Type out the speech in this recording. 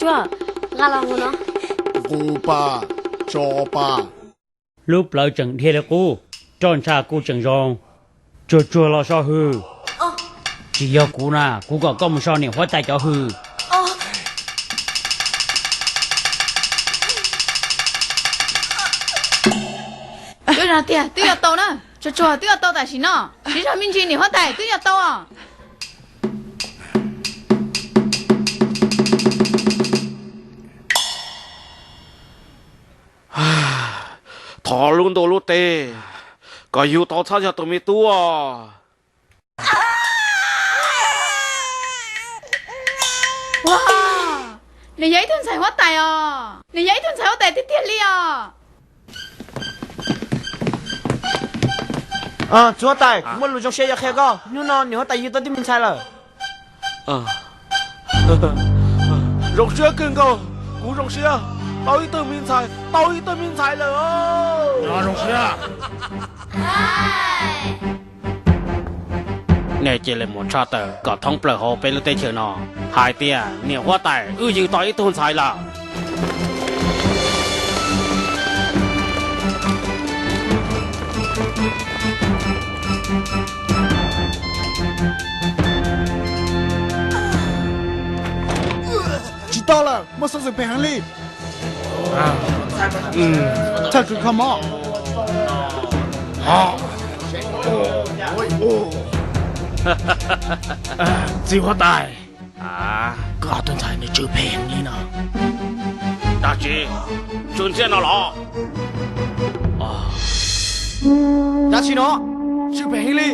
Nqa los no. Nqus pas, tso pas. Lub plawv tseem dhia li qub, roj ntsha kuj tseem zoo. Tsuag tsuag los so hws. Tsis yog kuv na, kuv kom koj mus so niam huab tais cov hws. Twb tiag, twb yuav tau na. Tsuag tsuag twb yuav tau tam sim no. Siv zog me ntsis niam huab tais, twb yuav tau os. Thov lub ntuj lub teb kom yug tau txhob yog tus me tub os. Ua, nws yog ib tug ntxhais huab tais os. Nws yog ib tug ntxhais huab tais tiag tiag li os. Txiv huab tais, kuv muaj lus zoo siab yuav qhia koj. Hnub no niam huab tais yug tau tib me ntxhais lawm. Zoo siab kawg nkaus, kuv zoo siab tau ib tug me ntxhais, tau ib tug me ntxhais lawm. Zoo siab. Nej cia li mus tshaj tawm kom thoob plaws hauv peb lub teb chaws no hais tias niam huab tais wb yug tau ib tug ntxhais lawm. Tsis tau lawm, muaj xov xwm phem heev li. Txhawj kws kho mob. Txiv huab tais, koj tus ntxhais nws tsw phem heev li no. Dab tsi? Tsw ntxiab no los? Dab tsi no? Tsw phem heev li.